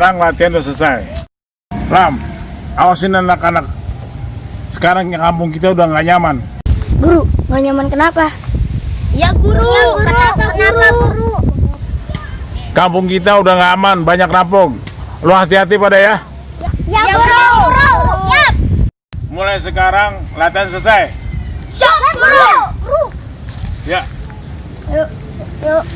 sekarang latihan udah selesai. Ram, awasin anak-anak. Sekarang yang kampung kita udah nggak nyaman. Guru, nggak nyaman kenapa? Ya guru, kenapa guru? Kampung kita udah nggak aman, banyak rampok. Lu hati-hati pada ya. Ya guru. Siap. Mulai sekarang latihan selesai. Siap guru. Ya. Yuk.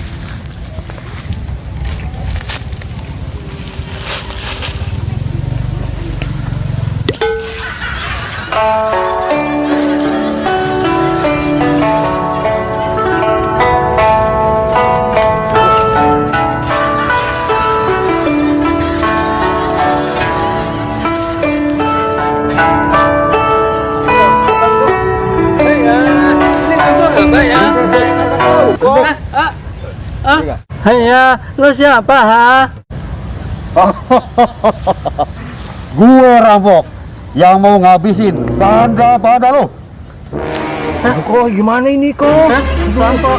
Hanya, lu siapa ha? Gue rampok yang mau ngabisin banda-banda lo. Kok gimana ini kok? Rampok,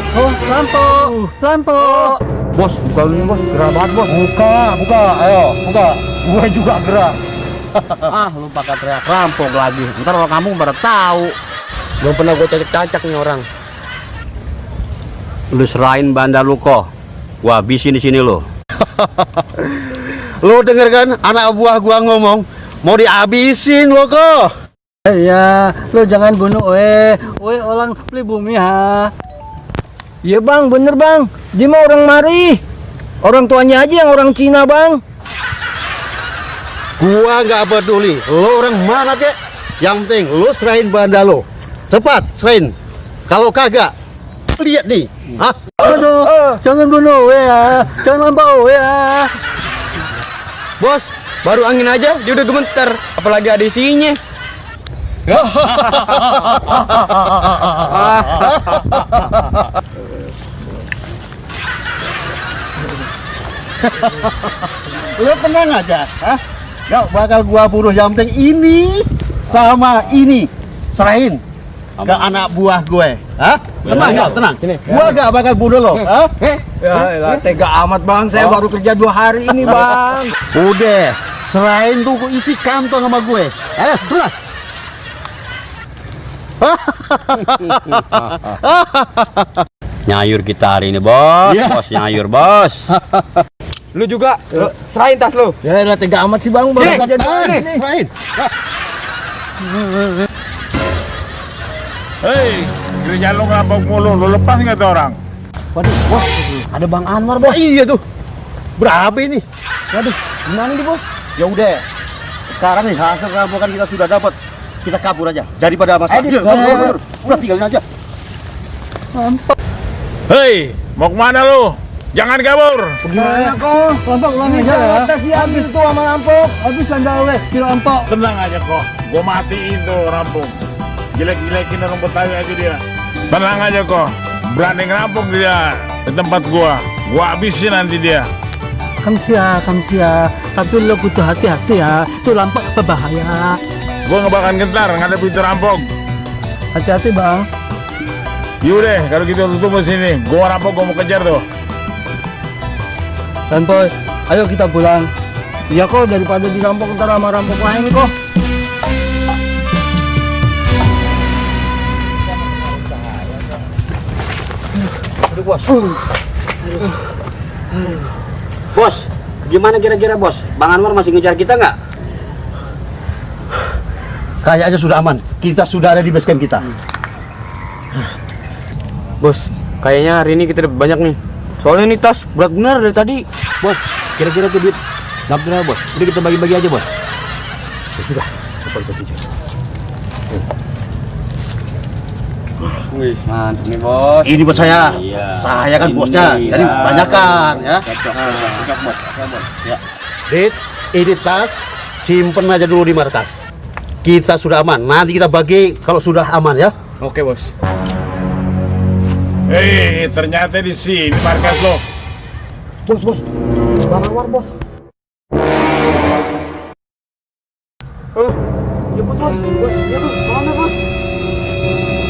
rampok. Bos, buka ini bos, gerah banget bos. Buka, ayo, buka. Gue juga gerah. Lu pakai teriak rampok lagi. Ntar orang kamu baru tahu. Belum pernah gue cacak-cacak nih orang. Lu serahin banda lu kok. Gua habisin di sini lo. Lo denger kan anak buah gua ngomong mau dihabisin lo kok. Iya, lu jangan bunuh orang beli bumi ha. Iya bang, bener bang. Dia mah orang mari. Orang tuanya aja yang orang Cina bang. Gua nggak peduli lo orang mana kek. Yang penting lo serahin banda lo. Cepat serahin. Kalau kagak, lihat nih. Hah? Aduh, jangan bunuh ya. Jangan lambat ya. Bos, baru angin aja dia udah gemeter, apalagi ada isinya. Lo tenang aja, hah? Gak bakal gua bunuh, yang penting ini sama ini serahin ke anak buah gue, hah? Tenang, ya, tenang. Sini. Gua gak bakal bunuh lo, hah? Ya, tega amat bang. Saya baru kerja 2 hari ini bang. Udah, serahin tuh isi kantong sama gue. Tenang. Nyayur kita hari ini bos, Iya. bos nyayur bos. Lu juga, serahin tas lu. Ya udah tega amat sih bang. Baru kerja 2 hari ini. Serahin. Hei, kerja lu ngerampok mulu, lu lepas nggak tuh orang? Waduh bos, ada bang Anwar bos. Iya tuh. Berapa ini? Waduh, gimana nih bos? Ya udah. Sekarang nih hasil rampokan kita sudah dapat. Kita kabur aja daripada masalah. Udah tinggalin aja. Hei, mau kemana lu? Jangan kabur. Gimana kok? Rampok ulang aja ya. Tas diambil tuh sama rampok. Habis sandal weh, di rampok. Tenang aja kok, gua matiin tuh rampok. Jelek-jelekin orang Betawi aja dia. Tenang aja kok, berani ngerampok dia di tempat gua habisin nanti dia. Kamsia. Tapi lo butuh hati-hati ya. Itu rampok berbahaya. Gua nggak bakal gentar ngadep itu rampok. Hati-hati bang. Yaudah, kalau gitu lu tunggu sini. Gua rampok, gua mau kejar tuh. Rampok, ayo kita pulang. Iya kok, daripada dirampok ntar sama rampok lain kok. Bos. Bos, gimana kira-kira bos? Bang Anwar masih ngejar kita nggak? Kayaknya sudah aman. Kita sudah ada di base camp kita. Bos, kayaknya hari ini kita dapat banyak nih. Soalnya ini tas berat benar dari tadi. Bos, kira-kira tuh duit dapat berapa bos? Udah kita bagi-bagi aja bos. Ya sudah. Cepat bagi. Wih, mantap nih bos. Ini buat saya. Iya. Saya kan Ini, bosnya. Jadi ya. banyakan ya. Cocok bos. Ya. Dit, ini tas simpen aja dulu di markas. Kita sudah aman. Nanti kita bagi kalau sudah aman ya. Oke bos. Hei, ternyata di sini markas lo. Bos. Bang Anwar bos.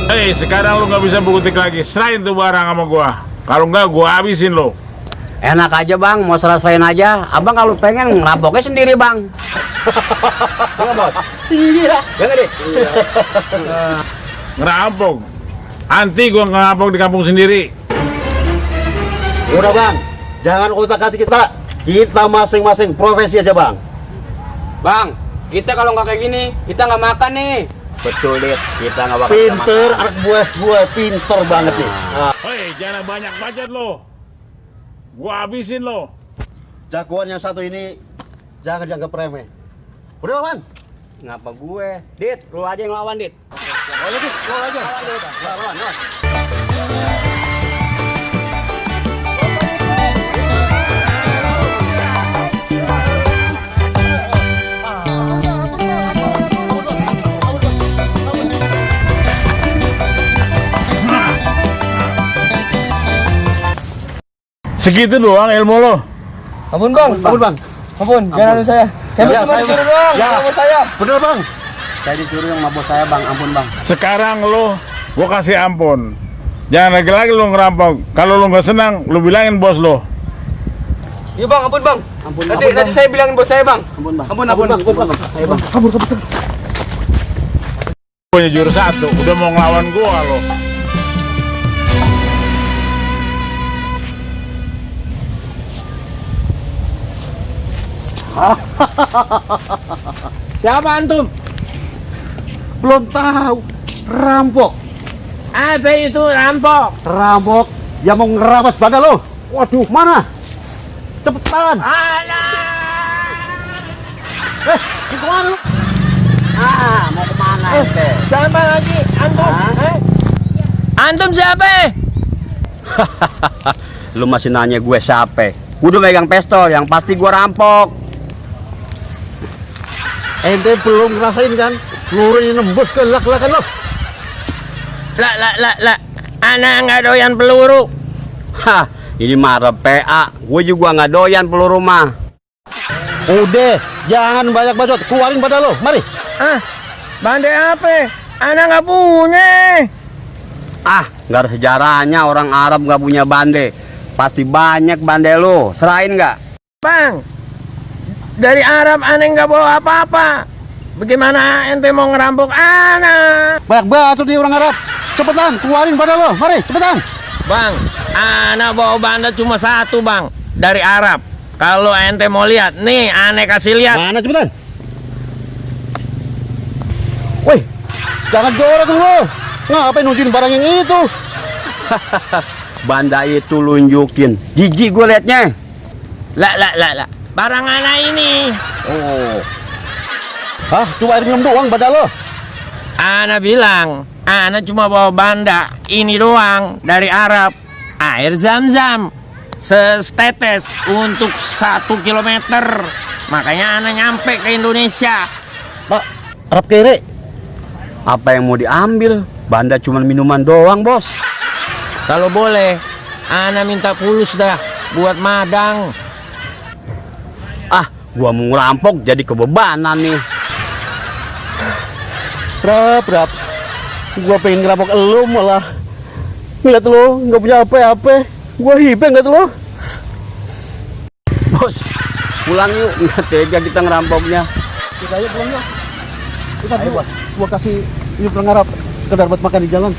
Hei, sekarang lu nggak bisa bukti lagi. Serahin tuh barang sama gua. Kalau nggak, gua habisin lo. Enak aja bang, mau selesain aja. Abang kalau pengen ngerampoknya sendiri bang. Iya bos. Iya. Ya nggak deh? Ngerampok. Anti gua ngerampok di kampung sendiri. Udah bang, jangan otak-atik kita. Kita masing-masing profesi aja bang. Bang, kita kalau nggak kayak gini, kita nggak makan nih. Betul dit, kita nggak bakal Pinter, anak buah gue pinter banget nih. Nah, Hei, jangan banyak bacot lo. Gua habisin lo. jagoan yang satu ini jangan dianggap remeh. Udah man. Ngapa gue? Dit, lu aja yang lawan dit. Lawan aja, lawan aja. Lawan, lawan. Segitu doang ilmu lo. Ampun bang, Ampun bang. ampun, jangan anu saya. Kami Ya, cuma saya- disuruh doang, ya. sama saya. Bener bang. Saya disuruh yang mabos saya bang, ampun bang. Sekarang lo gua kasih ampun. Jangan lagi-lagi lo ngerampok. Kalau lo nggak senang, lo bilangin bos lo. Iya bang, ampun bang. Ampun, Nanti ampun, nanti saya bilangin bos saya bang. Ampun bang. Ampun, Ampun bang, ampun bang. Ayo bang. Punya jurus satu, udah mau ngelawan gua lo. Siapa antum? Belum tahu. Rampok. Apa itu rampok? Rampok yang mau ngerampas badan lo. Waduh, mana? Cepetan. Ini kemana lu? Mau kemana ente? Siapa lagi? Antum? Antum siapa? Lu masih nanya gue siapa? Gue udah megang pistol, yang pasti gue rampok. Ente belum ngerasain kan? Pelurunya nembus ke lak-lakan lo. Lah. Anak nggak doyan peluru. Hah, ini mah PA. Gue juga nggak doyan peluru mah. Udah, jangan banyak bacot. Keluarin badan lo. Mari. Ah, bandai apa? Anak nggak punya. Ah, nggak ada sejarahnya orang Arab nggak punya bande. Pasti banyak bande lu. Serahin nggak? Bang, dari Arab aneh nggak bawa apa-apa. Bagaimana ente mau ngerampok anak? Banyak bacot nih orang Arab. Cepetan, keluarin badan lo. Mari, cepetan. Bang, anak bawa banda cuma satu bang, dari Arab. Kalau ente mau lihat, nih aneh kasih lihat. Mana cepetan? Wih, jangan jorok lo. Ngapain nunjukin barang yang itu? Banda itu lunjukin. Jijik gue liatnya. Lah. Barang anak ini. Oh, Hah, cuma air minum doang badan lo. Anak bilang, anak cuma bawa banda. Ini doang, dari Arab. Air zam-zam. Setetes untuk 1 kilometer. Makanya anak nyampe ke Indonesia. Pak, Arab kere. apa yang mau diambil? Banda cuma minuman doang bos. Kalau boleh, anak minta pulus dah buat madang. Ah, gua mau ngerampok jadi kebebanan nih. Rap. Gua pengen ngerampok elu malah ngeliat lo nggak punya apa-apa. Gua hibeng ngeliat lo. Bos, pulang yuk. Nggak tega kita ngerampoknya. Kita aja pulang yuk. Kita ayo, gua kasih yuk Arab sekedar buat makan di jalan.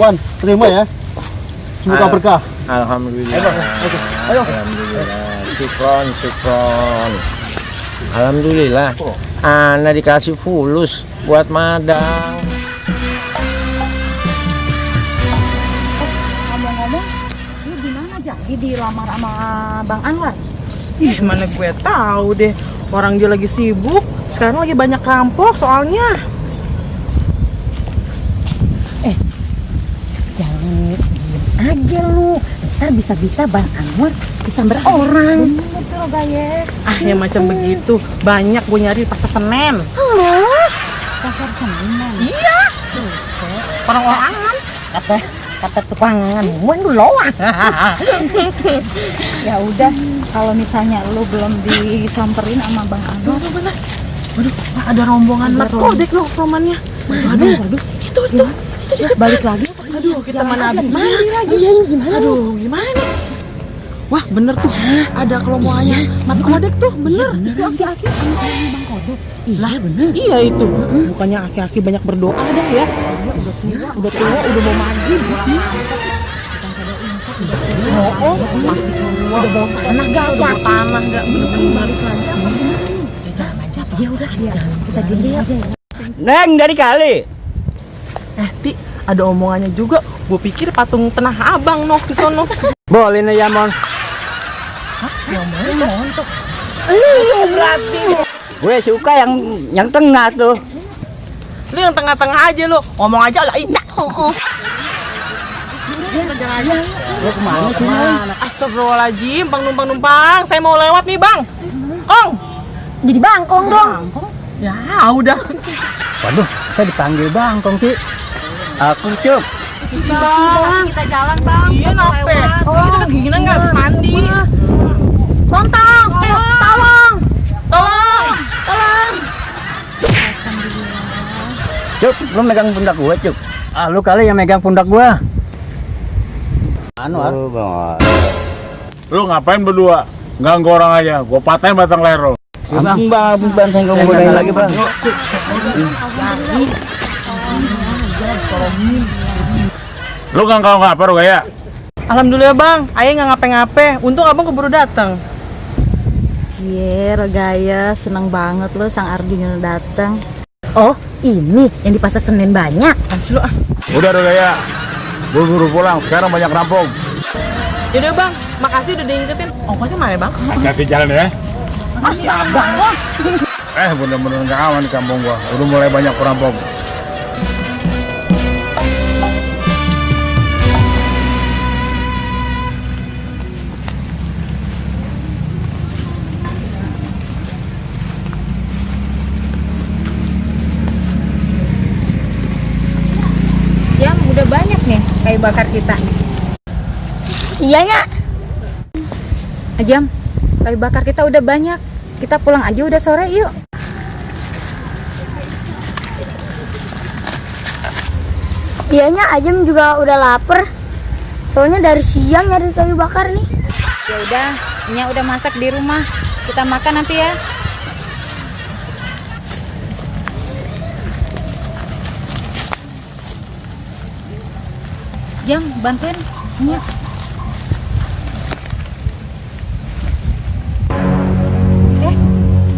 Wan, terima ya. Semoga berkah. Alhamdulillah. Ayo. Alhamdulillah. Syukron. Alhamdulillah. Anak dikasih fulus buat madang. Ngomong-ngomong, lu gimana jadi dilamar sama Bang Anwar? Ih, mana gue tahu deh. Orang dia lagi sibuk. Sekarang lagi banyak rampok soalnya. Jangan diem aja lu. Ntar bisa-bisa Bang Anwar disamber orang. Betul, Gaye. Ah, yang macam begitu. Banyak gue nyari di pasar Senen. Pasar Senen. Iya. Buset. Orang-orangan. Kata tukang ngamuan lu loang. Ya udah, kalau misalnya lu belum disamperin sama Bang Anwar. Waduh, ada rombongan narkotik loh romannya. Waduh. Itu. Balik lagi. Aduh, kita mana habis mandi lagi. Iya, gimana? Aduh, gimana? Wah bener tuh, ada kelompokannya Mat Kodek tuh, bener. Aki-aki sama kayak Bang Kodek. Iya bener. Iya itu, bukannya aki-aki banyak berdoa dah ya. Udah tua, udah mau mati. Oh, Udah bawa tanah gak? udah mau tanah gak? Bener-bener balik lagi. Jalan aja apa? Ya udah, kita gini aja ya. Neng dari kali. Ti, ada omongannya juga. Gue pikir patung Tanah Abang noh di sono. Boleh nih ya mon. Iya berarti. Gue suka yang tengah tuh. Lu yang tengah-tengah aja lu. Ngomong aja lah Ica. Lu kemana? Astagfirullahaladzim, Bang numpang-numpang. Saya mau lewat nih, Bang. Ong. Jadi bangkong dong. Ya, udah. Waduh, saya dipanggil Bangkong Ki. Aku Cup. Bang, kita jalan Bang. Iya, nape? Kita kedinginan nggak habis mandi. Lontong, tolong. Cup, lu megang pundak gua Cup. Ah, lu kali yang megang pundak gua. Anu, Lu ngapain berdua? Ganggu orang aja, gua patahin batang leher lo. Ampun bang, saya nggak mau godain lagi bang. Lu gak ngapa lo gaya? Alhamdulillah, Bang. Ayah nggak ngape-ngape. Untung Abang keburu datang. Cie, Rogaya, seneng banget lo Sang Arjuna datang. Oh, ini yang di pasar Senen banyak. Asli lu ah. Udah gaya, buru-buru pulang, sekarang banyak rampung. Yaudah, Bang. Makasih udah diingetin. Ongkosnya mana, Bang? Hati-hati jalan ya. Masih Abang. Bener-bener gak aman di kampung gua, udah mulai banyak perampok. Jam udah banyak nih kayu bakar kita. Iya, Nyak. Jam, kayu bakar kita udah banyak. Kita pulang aja udah sore yuk. Iya, Nyak. Ajem juga udah lapar. Soalnya dari siang nyari kayu bakar nih. Ya udah, Nya udah masak di rumah. Kita makan nanti ya. Jam, bantuin Nya.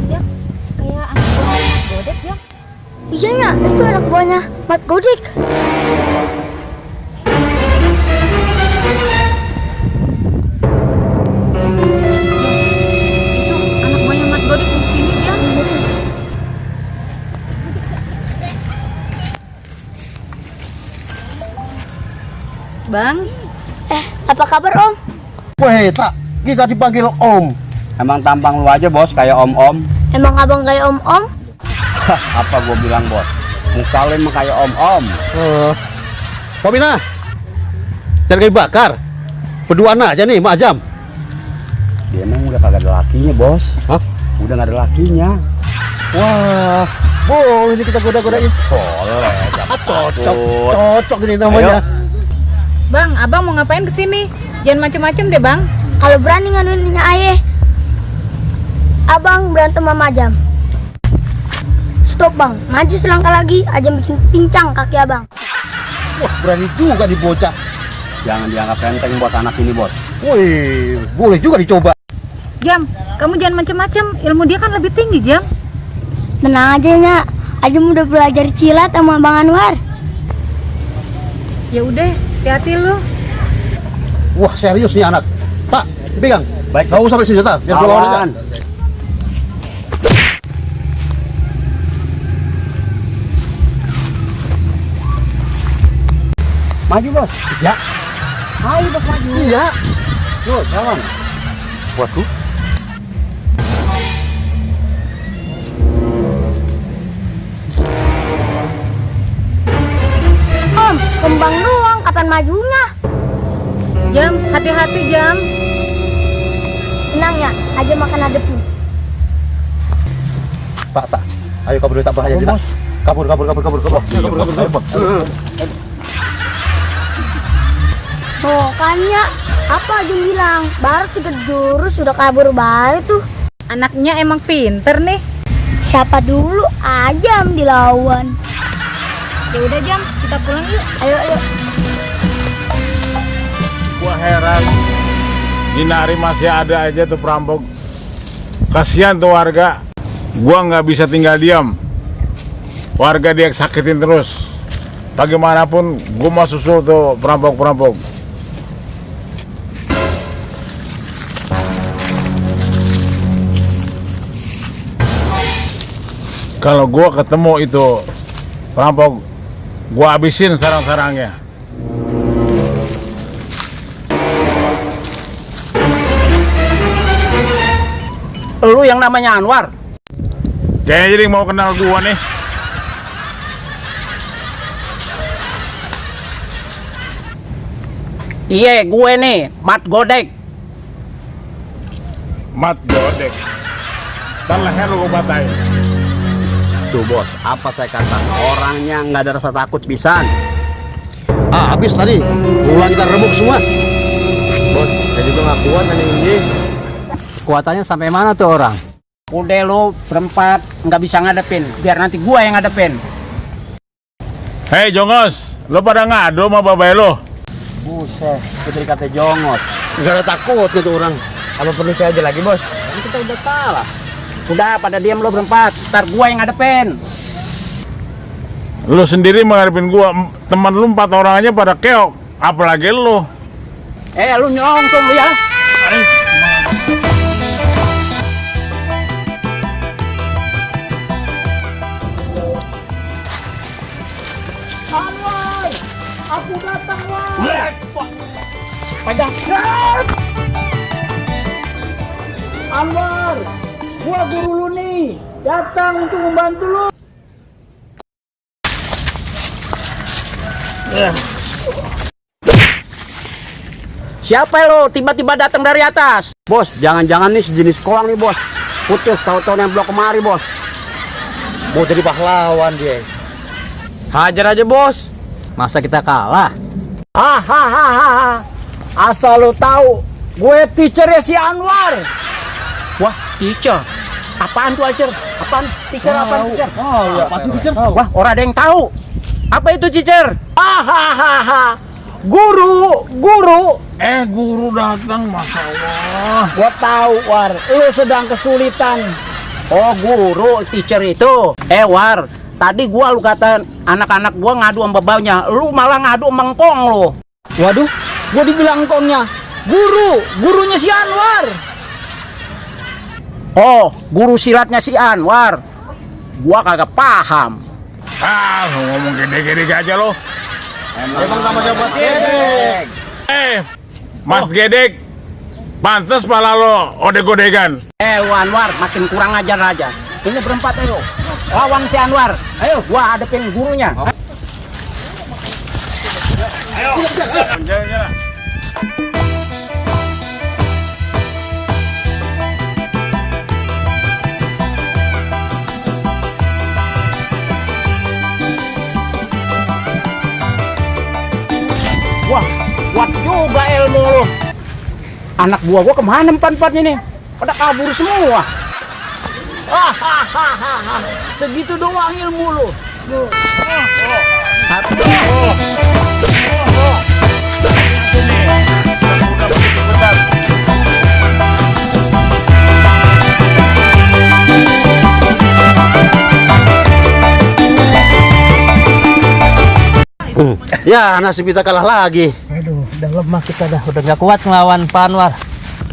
Jam, kayak anak buah Godek Jam. Iya, Nyak. Itu anak buahnya Mat Godek. Anak buahnya Mat Godek di sini Jam. Bang, Apa kabar, Om? Weh, tak, kita dipanggil Om. Emang tampang lu aja bos, kayak om-om. Emang abang kayak Om-Om? Apa gua bilang bos? Muka lu emang kayak om-om. Pomina, cari kayu bakar. Berduaan aja nih, Mak Ajam. Dia emang udah kagak ada lakinya bos. Hah? Udah gak ada lakinya. Wah, boleh nih kita goda-godain. Boleh. Cocok ini namanya. Bang, abang mau ngapain kesini? Jangan macem-macem deh bang. Kalau berani nganuinnya ayah, abang berantem sama Ajam. Stop, Bang. Maju selangkah lagi, Ajam bikin pincang kaki abang. Wah, berani juga di bocah. Jangan dianggap enteng bos anak ini bos. Wih, boleh juga dicoba. Jam, kamu jangan macem-macem. Ilmu dia kan lebih tinggi, Jam. Tenang aja, Nyak. Ajam udah belajar silat sama Bang Anwar. Ya udah, hati-hati lu. Wah, serius nih anak. Pak, pegang. Baik. Gak usah pakai senjata, biar gua lawan aja. Kawan. Maju bos. Ya. Ayo bos maju. Iya. Tuh, jalan. Waduh. Om, kembang doang, kapan majunya? Jam, hati-hati Jam. Tenang ya, Ajam makan adepin. Tak. Ayo kabur, tak bahaya kita. Kabur. Kabur. Bukannya apa Ajam bilang, baru 3 jurus sudah kabur balik tuh. Anaknya emang pinter nih. Siapa dulu Ajam dilawan. Ya udah Jam, kita pulang yuk. Ayo ayo. Gua heran, Inari masih ada aja tuh perampok. Kasihan tuh warga. Gua nggak bisa tinggal diam. Warga dia sakitin terus. Bagaimanapun gua mau susul tuh perampok-perampok. Kalau gua ketemu itu perampok, gua habisin sarang-sarangnya. Lu yang namanya Anwar. Kayaknya jadi mau kenal gua nih. Iya, gue nih, Mat Godek. Mat Godek. Dan leher lu gua patahin. Tuh bos, apa saya kata? Orangnya nggak ada rasa takut pisan. Habis tadi. Pulang kita rebuk semua. Bos, saya juga nggak kuat ini. Kuatannya sampai mana tuh orang? Udah lu berempat nggak bisa ngadepin, biar nanti gue yang ngadepin. Hei Jongos, lo pada ngadu sama babai lo? Buset, putri kata jongos. Nggak ada takutnya tuh orang. Apa perlu saya aja lagi bos? Kan kita udah kalah. Udah pada diam lo berempat, ntar gue yang ngadepin. Lo sendiri menghadapin gua, teman lu 4 orang aja pada keok, apalagi lo. Lu nyongkong lu ya. Anwar, aku datang War. Pegang. Anwar, gua guru lu nih, datang untuk membantu lu. Siapa lo tiba-tiba datang dari atas? Bos, jangan-jangan nih sejenis kolang nih bos. Putus tahu-tahu nemblok kemari bos. Mau jadi pahlawan dia. Hajar aja bos. Masa kita kalah? Hahaha. Asal lo tahu, gue teachernya si Anwar. Wah, teacher? Apaan tuh teacher? Apaan? Teacher apaan teacher? Apa tuh teacher? Wah, orang ada yang tahu. Apa itu teacher? Hahaha. Guru. Guru datang, Masya Allah. Gua tahu, War. Lu sedang kesulitan. Oh, guru, teacher itu. War, tadi lu kata anak-anak gua ngadu sama babanya. Lu malah ngadu sama engkong lu. Waduh, gua dibilang engkongnya. Gurunya si Anwar. Oh, guru silatnya si Anwar. Gua kagak paham. Lu ngomong gede-gede aja lo. Emang namanya buat gedek. Mas Gedek, pantes pala lo odeg-odegan. Lu Anwar makin kurang ajar aja. Ini berempat ayo. Lawan si Anwar. Ayo, gua hadapin gurunya. Ayo, jalan-jalan. Wah, kuat juga ilmu lu. Anak buah gua kemana empat-empatnya nih? Pada kabur semua. Segitu doang ilmu lu. Ya, nasib kita kalah lagi. Aduh, udah lemah kita dah. Udah gak kuat ngelawan Pak Anwar.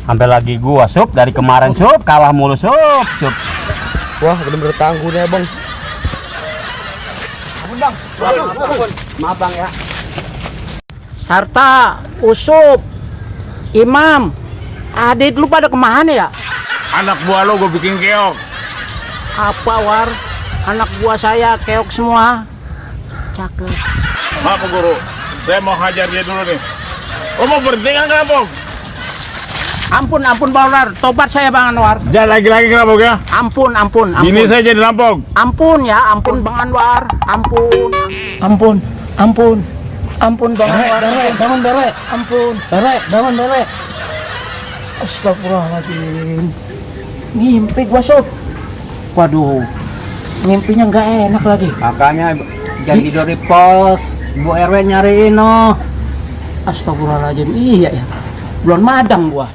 Sampai lagi gua sup dari kemarin sup kalah mulu sup. Wah, bener-bener tangguh nih bang. Bang, maaf bang ya. Sarta, Usup, Imam, Adit lu pada kemana ya? Anak buah lo gue bikin keok. Apa War? Anak buah saya keok semua. Cakep. Maaf guru, saya mau hajar dia dulu nih. Lo mau berhenti kan ngerampok? Ampun Bang Anwar, tobat saya Bang Anwar. Jangan lagi-lagi ngerampok ya. Ampun. Ini saya jadi rampok. Ampun ya, ampun Bang Anwar. Ampun. Ampun Bang Anwar. Bangun Bere. Ampun. Bere, bangun Bere. Astagfirullahaladzim. Ngimpi gua sob. Waduh, mimpinya nggak enak lagi. Makanya jangan tidur di pos. Bu RW nyariin no. Astagfirullahaladzim. Iya ya. Belum madang gua.